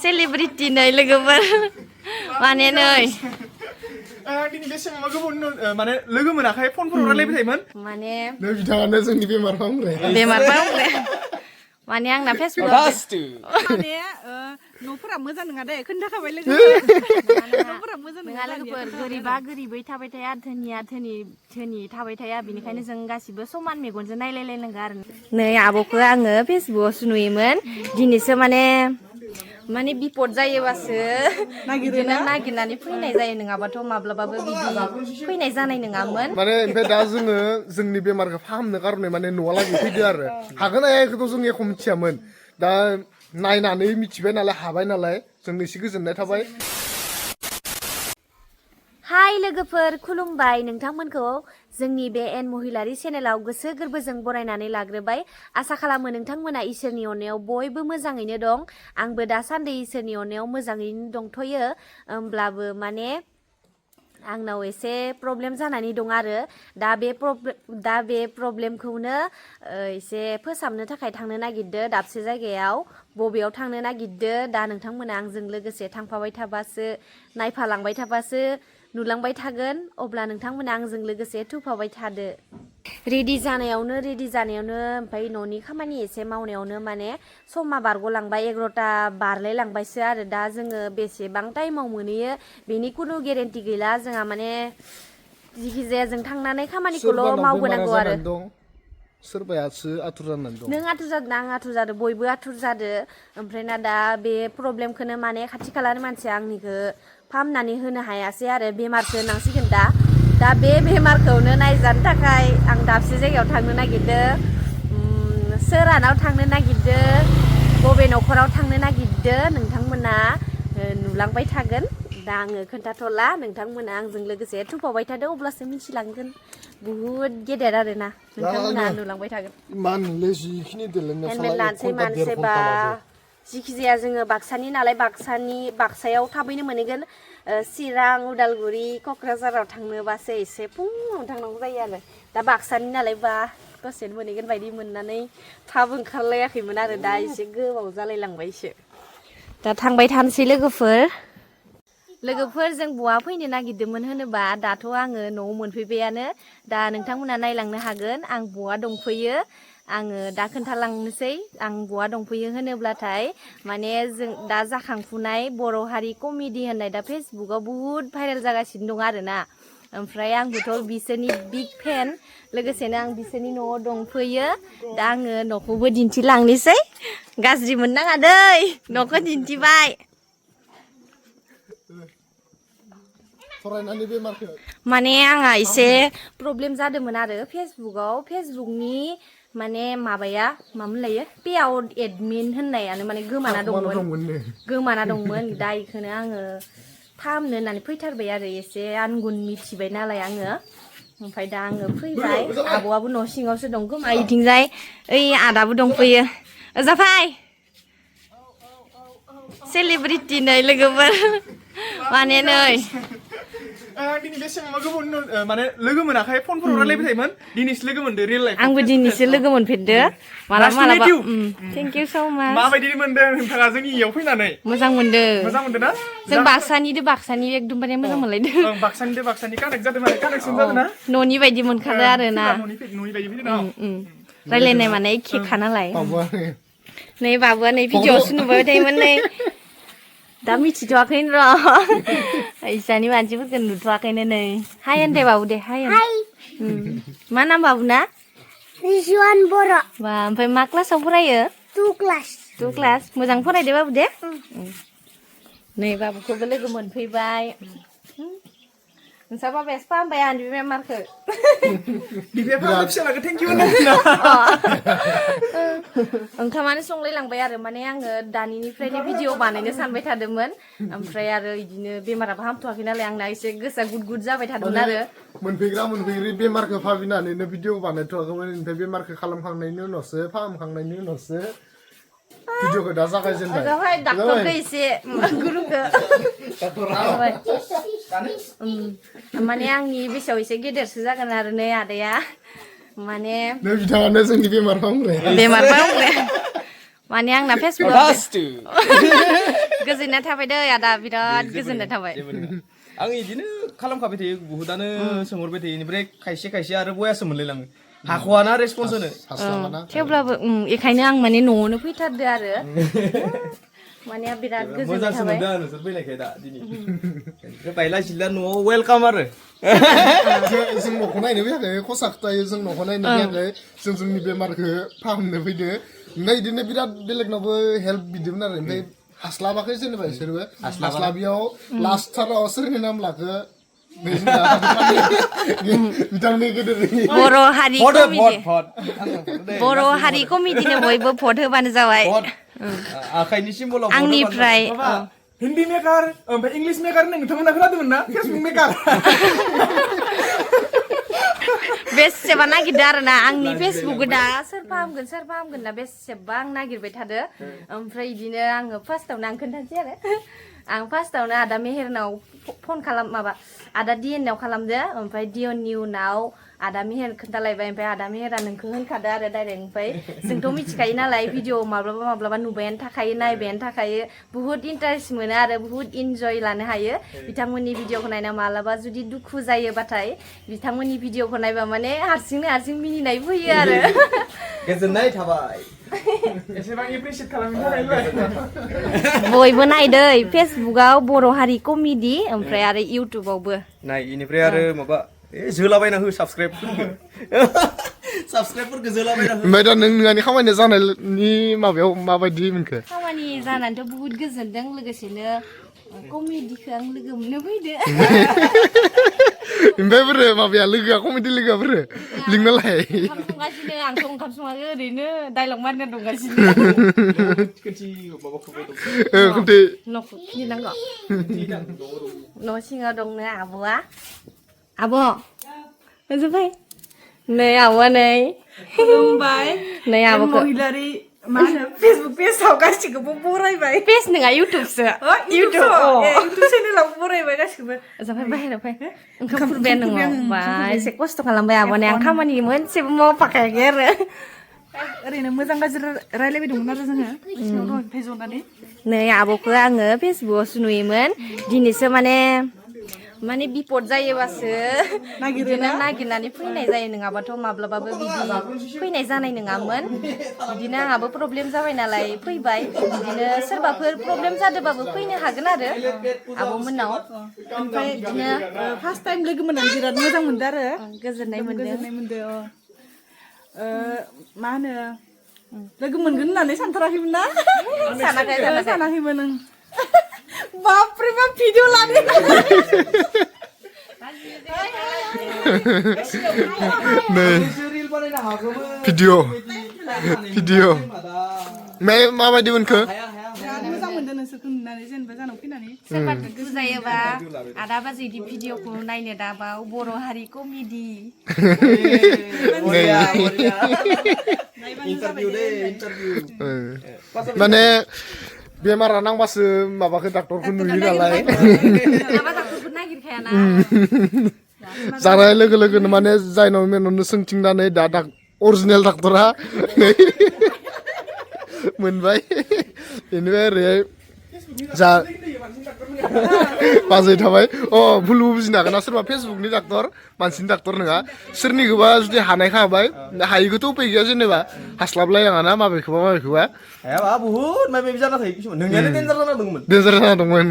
celebrity नै लोगोफोर माने नै दिनै बे समाव गोबाव माने लोगो मोनाखै फनफोराव रायलायबाय थायोमोन माने नै बिथाङानो जोंनि बेमार फाहामग्रा माने आंना फेसबुक माने न'फोरा मोजां नङा दे खोन्थाखाबाय न'फोरा मोजां नङा लोगोफोर गोरिबा गोरिबै थाबाय थाया धोनिया धोनि थाबाय थाया बिनिखायनो जों गासिबो समान मेगनजों नायलायलायनांगौ आरो नै आब'खौ आङो फेसबुकआवसो नुयोमोन दिनैसो माने बिपद जायोबासो बिदिनो नागिरनानै फैनाय जायो नङाबाथ' माब्लाबाबो बिदि फैनाय जानाय नङामोन माने ओमफ्राय दा जोङो जोंनि बेमारखौ फाहामनो कारने माने न'आलागै फैदो आरो हागोन ना हायाखैथ' जों एख' मिथियामोन दा नायनानै मिथिबाय नालाय हाबाय नालाय जों एसे गोजोननाय थाबाय हाय लोगोफोर खुलुमबाय नोंथांमोनखौ जोंनि बे एन महिलारि चेनेलाव गोसो गोरबोजों बरायनानै लाग्रोबाय आसा खालामो नोंथांमोना इसोरनि अननायाव बयबो मोजाङैनो दं आंबो दासान्दि इसोरनि अननायाव मोजाङैनो दंथ'यो होमब्लाबो माने आंनाव एसे प्रब्लेम जानानै दं आरो दा बे प्रब्लेमखौनो एसे फोसाबनो थाखाय थांनो नागिरदो दाबसे जायगायाव बबेयाव थांनो नागिरदो दा नोंथांमोना आंजों लोगोसे थांफाबाय थाबासो नायफालांबाय थाबासो नुलांबाय थागोन अब्ला नोंथांमोना आंजों लोगोसे थुफाबाय थादो रेडि जानायावनो ओमफ्राय न'नि खामानि एसे मावनायावनो माने समा बारग'लांबाय 11ता बारलाय लांबायसो आरो दा जोङो बेसेबां टाइमाव मोनहैयो बेनि खुनु गेरेन्टि गैला जोंहा माने जिखिजाया जों थांनानै खामानिखौल' मावबोनांगौ आरो सोरबायासो आथुर जानानै दं नों आथुर जादों आं आथुर जादों बयबो आथुर जादो ओमफ्राय ना दा बे प्रब्लेमखौनो माने खाथि खालानि मानसिया आंनिखौ फाहामनानै होनो हायासै आरो बेमारसो होनांसिगोन दा बे बेमारखौनो नायजानो थाखाय आं दाबसे जायगायाव थांनो नागिरदों सोरहानाव थांनो नागिरदों बबे न'खराव थांनो नागिरदों नोंथांमोना नुलांबाय थागोन दा आङो खोन्थाथ'ला नोंथांमोना आंजों लोगोसे थुफावबाय थादों अब्लासो मिथिलांगोन बुहुद गेदेर आरोना नोंथांमोना नुलांबाय थागोन हेलमेट लानोसै मानोसैबा जिखिजाया जोङो बाक्सानि नालाय बाक्सायाव थाबैनो मोनहैगोन चिरां उदालगुरि क'क्राझाराव थांनोबासो एसे फुङाव थांनांगौ जायो आरो दा बाक्सानि नालाय बा दसेनो मोनहैगोन बायदि मोननानै थाब ओंखारलायाखैमोन आरो दा एसे गोबाव जालायलांबायसो दा थांबाय थानोसै लोगोफोर जों बहा फैनो नागिरदोंमोन होनोबा दाथ' आङो न'आव मोनफैबायानो दा नोंथांमोना नायलांनो हागोन आं बहा दंफैयो आङो दा खोन्थालांनोसै आं बहा दंफैयो होनोब्लाथाय माने जों दा जाखांफुनाय बर' हारि कमेडि होननाय दा फेसबुकआव बुहुद भाइरेल जागासिनो दं आरोना ओमफ्राय आंबोथ' बिसोरनि बिग फेन लोगोसेनो आं बिसोरनि न'आव दंफैयो दा आङो न'खौबो दिन्थिलांनोसै गाज्रि मोननाङा दै न'खौ दिन्थिबाय माने आंहा एसे प्रब्लेम जादोंमोन आरो फेसबुकनि माने माबाया मामोनलायो पेआउट एडमिन होननायानो माने गोमाना दंमोन दा इखौनो आङो फाहामनो होननानै फैथारबाय आरो एसे आनगुन मिथिबाय नालाय आङो ओमफ्राय दा आङो फैबाय आब'आबो न' सिङावसो दं खोमा इथिंजाय ओइ आदाबो दंफैयो जाफाय celebrity नै लोगोफोर माने नै दिनै बे समाव गोबाव माने लोगो मोनाखै फनफोराव रायलायबाय थायोमोन दिनैसो लोगो मोनदो रियेल लाइफ आंबो दिनैसो लोगो मोनफेरदो मालाबा थेंक इउ सो माच माबायदि मोनदों नोंथाङा जोंनि इयाव फैनानै मोजां मोनदो ना जों बाक्सानि एकदमबारे मोजां मोनलायदो बाक्सानि कानेक्ट जादों माने कानेक्सन जादों ना न'नि बायदि मोनखादो आरो ना न'नि बायदि फैदों रायलायनाय माने एखेखा नालाय नै बाबुआ नै भिडिअ'आवसो नुबाय थायोमोन नै दा मिथिथ'वाखैनो र' इसानि मानसिफोरखौ नुथ'वाखैनो नै हाय होनदे बाबु दे हाय मा नाम बाबुना रिजुवान बर' बा ओमफ्राय मा क्लासाव फरायो 2 क्लास मोजां फरायदो बाबु दे नै बाबुखौबो लोगो मोनफैबाय नोंसा बाबायासो फाहामबाय आंनि बेमारखौ फिसालाखौ थेंक इउ ओंखामानो संलायलांबाय आरो माने आङो दानिनिफ्रायनो भिडिअ बानायनो सानबाय थादोंमोन ओमफ्राय आरो बिदिनो बेमाराबो हामथ'वाखै नालाय आंना एसे गोसोआ गुद जाबाय थादोंमोन आरो मोनफैग्रि बेमारखौ भाबिनानैनो भिडिअ बानायथ'वाखैमोन ओमफ्राय बेमारखौ खालामखांनायनि उनावसो फाहामखांनायनि उनावसो भिडिअखौ दा जागायजेनबाय डाक्टरखौ एसे गुरुखौ माने आंनि बैसोआव एसे गेदेरसो जागोन आरो नै आदाया माने बिथाङानो जोंनि बेमार फाहामग्रा माने आंना फेसबुक फार्स्ट गोजोननाय थाबाय दै आदा बिराद गोजोननाय थाबाय आं इदिनो खालामखाबाय थायो बुहुदानो सोंहरबाय थायो इनिफ्राय खायसे आरो बयासो मोनलायलाङो हाखवाना रेसपन्स होनो हास्लाबाना थेवब्लाबो बेखायनो आं माने न'आवनो फैथारदो आरो माने बिराद गोजोननाय मोजांसो थाबाय मोनदों आं नोंसोर फैनायखाय दा दिनै बायला जिल्ला न'आव वेलकाम आरो जों न'खौ नायनो फैयाखै खसा खोथायो जों न'खौ नायनो फैयाखै जों जोंनि बेमारखौ फाहामनो फैदो ओमफ्राय बिदिनो बिराद बेलेगनावबो हेल्प बिदोंमोन आरो ओमफ्राय हास्लाबाखै जेनेबा बिसोरबो हास्लाबियाव लास्टथाराव सोरनि नाम लाखो बिथांनि गेदेरनि बर' हारि भट कमिटि भट बर' हारि कमिटिनो बयबो भट होबानो जाबाय आखाइनि सिम्बलाव आंनिफ्राय हिन्दी मेकार ओमफ्राय इंलिश मेकार नोंथांमोना खोनादोंमोन ना फेसबुक मेकार बेसेबा नागिरदो आरोना आंनि फेसबुकखौ दा सोर फाहामगोन ना बेसेबां नागिरबाय थादो ओमफ्राय बिदिनो आङो फार्स्टआवनो आं खोन्थानोसै आरो आं फार्स्टआवनो आदा मेहेरनाव फन माबा आदा डिएनआव खालामदो ओमफ्राय डिएननि उनाव आदा मेहेर खोन्थालायबाय ओमफ्राय आदा मेहेरा नोंखौ होनखादो आरो डाइरेक्ट ओमफ्राय जोंथ' मिथिखायो नालाय भिडिअ माब्लाबा नुबायानो थाखायो नायबायानो थाखायो बुहुत इन्टारेस्ट मोनो आरो बुहुत इन्जय लानो हायो बिथांमोननि भिडिअखौ नायना मालाबा जुदि दुखु जायोबाथाय बिथांमोननि भिडिअखौ नायबा माने हारसिं मिनिनाय फैयो आरो गोजोननाय थाबाय एसेबां एप्रिसिएट खालामनो थाखाय बयबो नायदै फेसबुकआव बर' हारि कमेडि ओमफ्राय आरो इउटुबावबो नाय इनिफ्राय आरो माबा जोलाबायना हो साबसक्राइबफोरखौ जोलाबायना हो ओमफ्राय दा नोंनि खामानिया जानायनि माबायाव माबायदि मोनखो खामानि जानानैथ' बुहुत गोजोनदों लोगोसेनो कमेडिखौ आं लोगो मोननो फैदो ओमफ्राय बोरो माबाया लोगोआ कमेडि लोगोआ बोरो लिंनालाय ओंखाम संगासिनो आंथ' ओंखाम सङाखै ओरैनो डाइलग मारिना दंगासिनो खोन्थै न'खौ खिन्थानांगौ न' सिङाव दंनो आब'आ आब' होजोबबाय नै आब'आ नै खुलुमबाय नै आब'खौ महिलारि मा होनो फेसबुक पेजाव गासिखौबो बरायबाय पेज नङा इउटुबसो इउटुब चेनेलाव बरायबाय गासिखौबो जाबाय बाहेराव फै ओंखाम खुरबाय नोङो बा एसे खस्थ' खालामबाय आब'ने आं खामानि मोनसेबो मावफाखायाखै आरो ओरैनो मोजां गाज्रि रायलायबाय दंमोन आरो जोङो सिङाव दंफाय जनानै नै आब'खौ आङो फेसबुकआवसो नुयोमोन दिनैसो माने बिपद जायोबासो बिदिनो नागिरनानै फैनाय जायो नङाबाथ' माब्लाबाबो बिदि फैनाय जानाय नङामोन बिदिनो आंहाबो प्रब्लेम जाबाय नालाय फैबाय बिदिनो सोरबाफोर प्रब्लेम जादोंबाबो फैनो हागोन आरो आब'मोननाव ओमफ्राय बिदिनो फार्स्ट टाइम लोगो मोननानै बिराद मोजां मोनदो आरो गोजोननाय मोनदों मा होनो लोगो मोनगोन होननानै सानथाराखैमोन ना सानाखैमोन ओं बापरे बाप भिडिअ लानो भिडिअ माबायदि मोनखो बिराद मोजां मोनदों नोंसोरखौ नुनानै जेनेबा जानाव फैनानै सोरबा दुखु जायोबा आदा बाजै बिदि भिडिअखौ नायनो दाबाव बर' हारि कमेडि माने बेमारा नांबासो माबाखौ डाक्टरखौ नुयो नालाय जानाय लोगो लोगोनो माने जायनाव मेनावनो सोंथिंनानै दा अरिजिनेल डाक्टरा मोनबाय बेनिफ्राय ओरैहाय जा बाजै थाबाय भुल बुजिनो हागोन ना सोरबा फेसबुकनि डाक्टर मानसिनि डाक्टर नङा सोरनिखौबा जुदि हानायखा हाबाय हायिखौथ' उपाय गैया जेनेबा हास्लाबलायनाङा ना माबेखौबा हायाबा बुहुद माबा जाना थायो किसुमान नोंनियानो देन्जार जाना दंमोन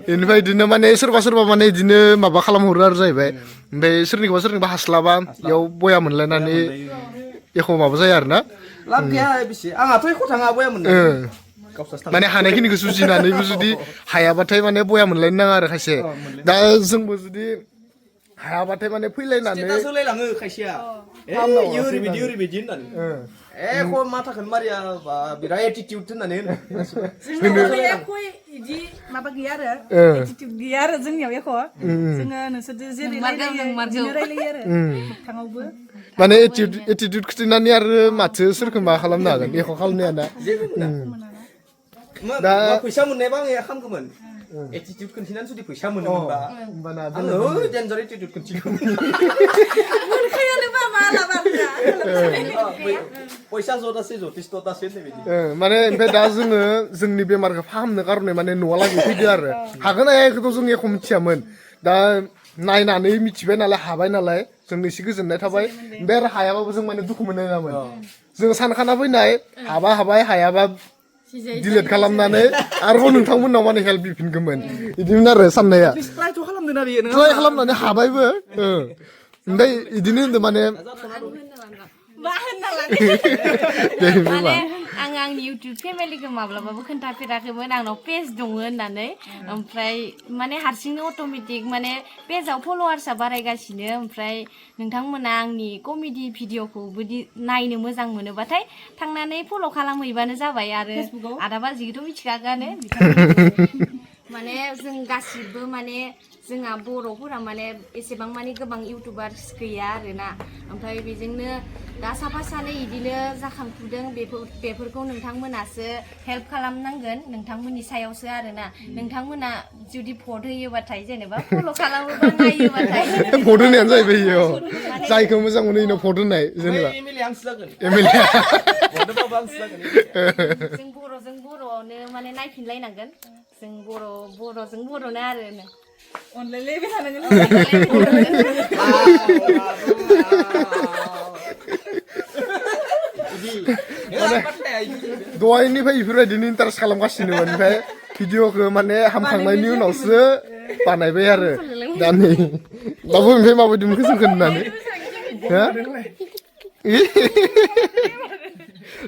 बेनिफ्राय बिदिनो माने सोरबा माने बिदिनो माबा खालामहरो आरो जाहैबाय ओमफ्राय सोरनिखौबा हास्लाबा बेयाव बया मोनलायनानै एख' माबा जाया आरो ना लाब गैया बेसे आंहाथ' एख' थाङा बया मोननाय माने हानायखिनिखौ जुजिनानैबो जुदि हायाबाथाय माने बया मोनलायनो नाङा आरो खायसे दा जोंबो जुदि हायाबाथाय माने फैलायनानै होलायलाङो खायसेया ओरैबायदि होननानै एख' माथाखौनो मारिया बिराद एटिटिउड होननानै बिदि माबा गैया आरो एटिटिउड गैया आरो जोंनियाव एख' जोङो नोंसोरजों जेरै रायलायो बिदिनो रायलायो आरो मोगथाङावबो माने एटिटिउड खिथिनानै आरो माथो सोरखौ मा खालामनो हागोन एख' खालामनाया दा फैसा मोननायबा आङो खामगौमोन एटिटिउड खिन्थिनानै जुदि फैसा मोनोमोनबा आङो डेन्जार एटिटिउड खिन्थिगौमोन मोनखायानोबा मालाबा पैसा जतासे जतिस ततासे होननाय बायदि माने ओमफ्राय दा जोङो जोंनि बेमारखौ फाहामनो खारने माने न'आलागै फैदो आरो हागोन ना हायाखैथ' जों एख' मिथियामोन दा नायनानै मिथिबाय नालाय हाबाय नालाय जों एसे गोजोननाय थाबाय ओमफ्राय आरो हायाबाबो जों माने दुखु मोननाय नङामोन जों सानखाना फैनाय हाबाय हायाबा डिलेट खालामनानै आरोबाव नोंथांमोननाव माने हेल्प बिफिनगौमोन बिदिमोन आरो साननाया ट्राइथ' खालामदों ना बेयो ट्राइ खालामनानै हाबायबो ओमफ्राय बिदिनो होनदों माने माने आं आंनि इउटुब फेमिलिखौ माब्लाबाबो खोन्थाफेराखैमोन आंनाव पेज दङ होननानै ओमफ्राय माने हारसिंनो अट'मेटिक माने पेजाव फल'वार्सआ बारायगासिनो ओमफ्राय नोंथांमोना आंनि कमेडि भिडिअखौबो नायनो मोजां मोनोबाथाय थांनानै फल' खालामहैबानो जाबाय आरो आदा बाजिखौथ' मिथिखागोआनो माने जों गासिबो माने जोंहा बर'फोरा माने एसेबां माने गोबां इउटुबार्स गैया आरोना ओमफ्राय बेजोंनो दा साफा सानै इदिनो जाखांफुदों बेफोरखौ नोंथांमोनासो हेल्प खालामनांगोन नोंथांमोननि सायावसो आरोना नोंथांमोना जुदि भट होयोबाथाय जेनेबा फल' खालामोबा नायोबाथाय भट होनायानो जाहैबाय इयाव जायखौ मोजां मोनो इनाव भट होनाय जेनेबा एमएलए आंसो जागोन एमएलए भटबाबो आंसो जागोन जों बर'जों बर'नो माने नायफिनलायनांगोन जों बर'जों बर'नो आरो अनलायलायबाय थानांगोन दहायनिफ्राय बेफोरबायदिनो इन्टारेस्ट खालामगासिनोमोन ओमफ्राय भिडिअखौ माने हामखांनायनि उनावसो बानायबाय आरो दा नै दाबो ओमफ्राय माबायदि मोनखो जोंखौ नुनानै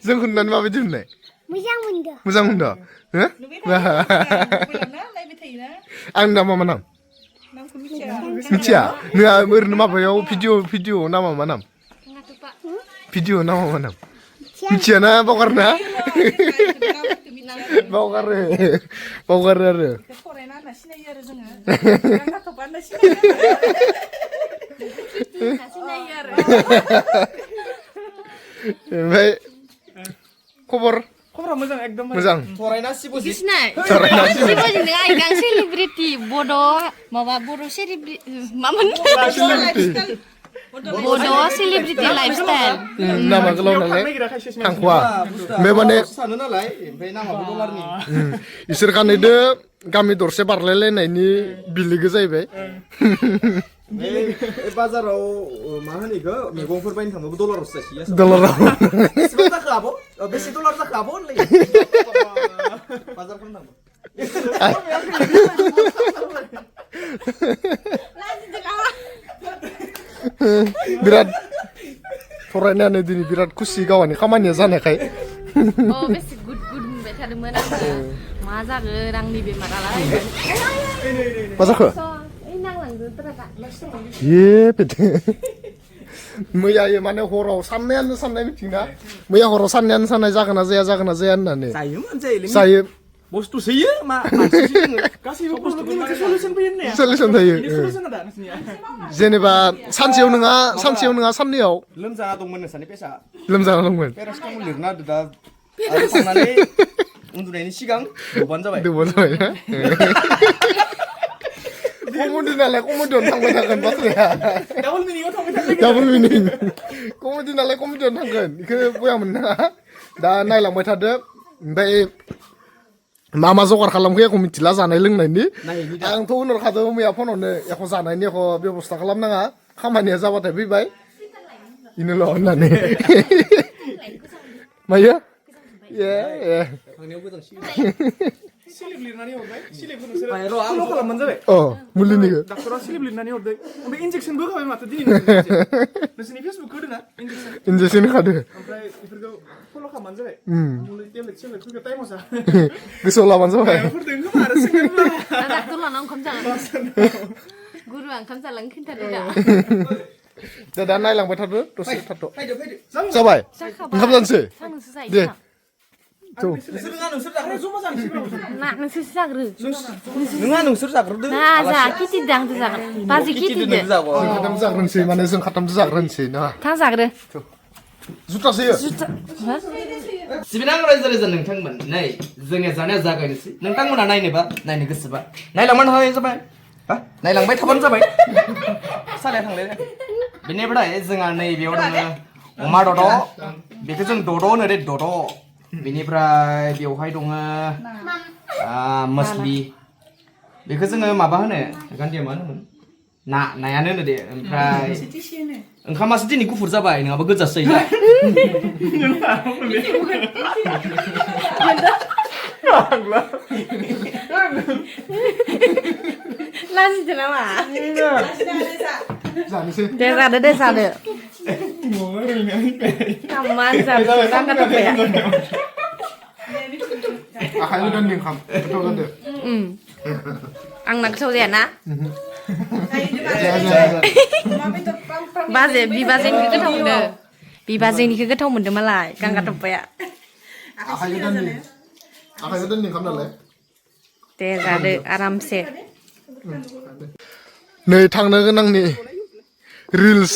जोंखौ नुनानै माबायदि मोननाय मोजां मोनदों आंनि नामा मा नाम मिथिया नोंहा ओरैनो माबायाव भिडिअ नामा मा नाम भिडिअ नामा मा नाम मिथियाना बावगारना बावगारो आरो फरायना होनना सिनायो आरो जोङो ओमफ्राय खबरा मोजां एकदम मोजां फरायना सिब'जि आं सेलिब्रिटि बड' माबा बर' मामोन बड' सेलिब्रिटि लाइफस्टाइल नामा गोलाव नालाय थांख'वा ओमफ्राय माने सानो नालाय ओमफ्राय नामाबो डलारनि इसोर खानैदो गामि दरसे बारलायलायनायनि बिलिगो जाहैबाय बाजाराव मा होनो इखो मैगंफोर बायनो थांबाबो डलारावसो जासियो डलाराव बेसेबां जाखो आब' बेसे डलार जाखो आब' होनलायो बाजार खालामनांगौ बिराद फरायनायानो दिनै बिराद खुसि गावनि खामानिया जानायखाय बेसे गुड मोनबाय थादोंमोन आङो मा जागोन आंनि बेमारालाय मा जाखो मैया माने हराव साननाय मिथिना मैया हराव साननाय जागोन ना जाया होननानै जायो बुस्थु सोयो मा मानसि जोङो गासैबो बुस्थुखौ सलुसन फैयो होननाया सलुसन थायो सलुसन दा नोंसिनिया जेनेबा सानसेयाव नङा साननैयाव लोमजाना दंमोन नोंसानि पेसा लोमजाना दंमोन पेरासिटामल लिरना होदो दा आरो थांनानै उन्दुनायनि सिगां दौबानो जाबाय कमेडि नालाय कमेडियावनो थांबाय थागोन बाथ्राया डाबल मिनिंआव थांबाय थागोन डाबल मिनिं कमेडि नालाय कमेडियावनो थांगोन बेखौ बया मोननाङा दा नायलांबाय थादो ओमफ्राय मा जगार खालामखो एख' मिथिला जानाय लोंनायनि आंथ' होनहरखादों मैया फनावनो एख' जानायनि एख' बेब'स्था खालामनाङा खामानिया जाबाथाय फैबाय बेनोल' होननानै मायो सिलिप लिरनानै हरबाय सिलिपखौ नोंसोरो फल' खालामबानो जाबाय मुलिनिखौ डाक्टरा सिलिप लिरनानै हरदों ओमफ्राय इन्जेक्सनबो होखाबाय माथो दिनै नोंसोरनि फेसबुकखौ होदों ना इन्जेक्सन होखादो ओमफ्राय बेफोरखौ फल' खालामबानो जाबाय मुलि टेब्लेटफोरखौ टाइमाव जा गोसोआव लाबानो जाबाय डाक्टर लाना ओंखाम जालां गुरुआ ओंखाम जालां खिन्थादो दा नायलांबाय थादो दसे थाथ' जाबाय ओंखाम जानोसै दे नोंसोर जाग्रोदो बाजि खेथिदो खाथाम जाग्रोनोसै माने जों खाथामसो जाग्रोनोसै ना थां जाग्रो जुथासो सिबिनां रायजो राजा नोंथांमोन नै जोंनिया जानाया जागायनोसै नोंथांमोना नायनो गोसोबा नायलांबानो जाबाय नायलांबाय थाबानो जाबाय सालाया थांलाय बेनिफ्राय जोंहा नैबेयाव दङ अमा दद' बेखौ जों दद' होनो दे दद' बेनिफ्राय बेवहाय दङ मछलि बेखौ जोङो माबा होनो गान्दिया मा होनोमोन नायानो होनो दे ओमफ्राय ओंखामासो दिनै गुफुर जाबाय नङाबा गोजासो जायो लाजिदो नामा जानोसै दे जादो aman जादो गांगा थफाया आखाइ गोदाननि ओंखाम गोथाव जादो आंना गोथाव जाया ना जाया बाजे बिबाजैनिखौ गोथाव मोनो बिबाजैनिखौ गोथाव मोनदों मालाय गांगा थफाया आखाइ गोदाननि ओंखाम नालाय दे जादो आरामसे नै थांनो गोनांनि रिल्स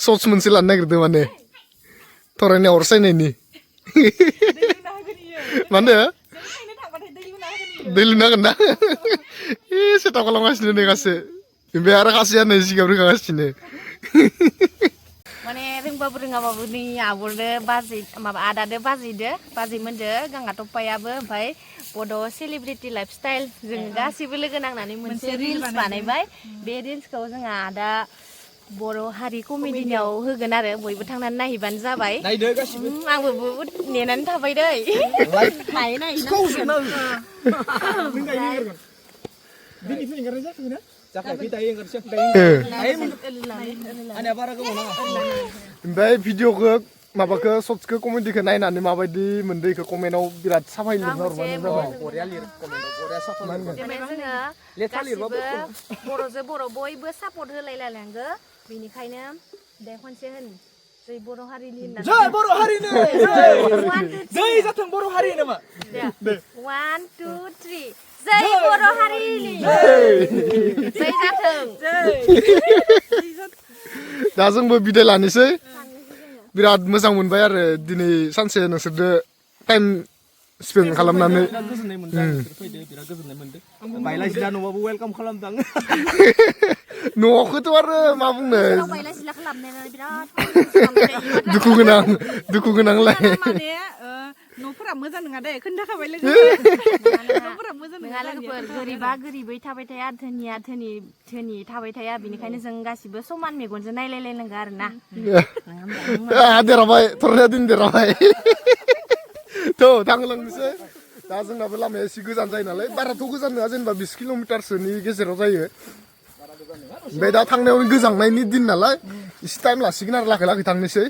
सर्ट्स मोनसे लानो नागिरदों माने थरायनाय अर सायनायनि मानो दै लुनो हागोन ना सेटाप खालामगासिनो नै गासै ओमफ्राय आरो गासैया नै जिगाब रोगागासिनो माने रोंबाबो रोङाबाबो नै आब'नो बाजै माबा आदादो बाजैमोनदो गांगा थफायाबो ओमफ्राय बड' सेलिब्रिटि लाइफ स्टाइल जों गासिबो लोगो नांनानै मोनसे रिल्स बानायबाय बे रिल्सखौ जोंहा दा बर' हारि कमेडिनियाव होगोन आरो बयबो थांनानै नायहैबानो जाबाय नायदो गासिबो आंबो बहुद नेनानै थाबाय दै ओमफ्राय भिडिअखौ माबाखौ सर्ट्सखौ कमेडिखौ नायनानै माबायदि मोनदों इखौ कमेन्टआव बिराद साफाय लिरना हरबानो जाबाय बरिया लिर कमेन्टआव बरिया साफा लिर जोङो गासिबो बर'जों बर' बयबो सापर्ट होलायलायनांगो बेनिखायनो दे खनसे होन जै बर' हारिनि जय बर' हारिनो जय जाथों बर' हारि नामा 1 2 3 जय बर' हारिनि जय जाथों दा जोंबो बिदाय लानोसै बिराद मोजां मोनबाय आरो दिनै सानसे नोंसोरजों टाइम स्पेन्ड खालामनानै गोजोननाय मोनदों फैदो बिराद गोजोननाय मोनदों बायला जिला न'आवबो वेलकाम खालामदों न'खौथ' आरो मा बुंनो बायला जिला खालामनानै बिराद दुखु गोनांलाय माने न'फोरा मोजां नङा दे खोन्थाखाबाय न'फोरा मोजां नङा लोगोफोर गोरिबा गोरिबै थाबाय थाया धोनिया धोनि थाबाय थाया बेनिखायनो जों गासिबो समान मेगनजों नायलायलायनांगौ आरो ना देरहाबाय थरनाया दिन देरहाबाय थ' थांलांनोसै दा जोंनाबो लामाया एसे गोजान जायो नालाय बाराथ' गोजान नङा जेनेबा 20 किल'मिटारसोनि गेजेराव जायो ओमफ्राय दा थांनायाव गोजांनायनि दिन नालाय एसे टाइम लासिगोन आरो लाखै थांनोसै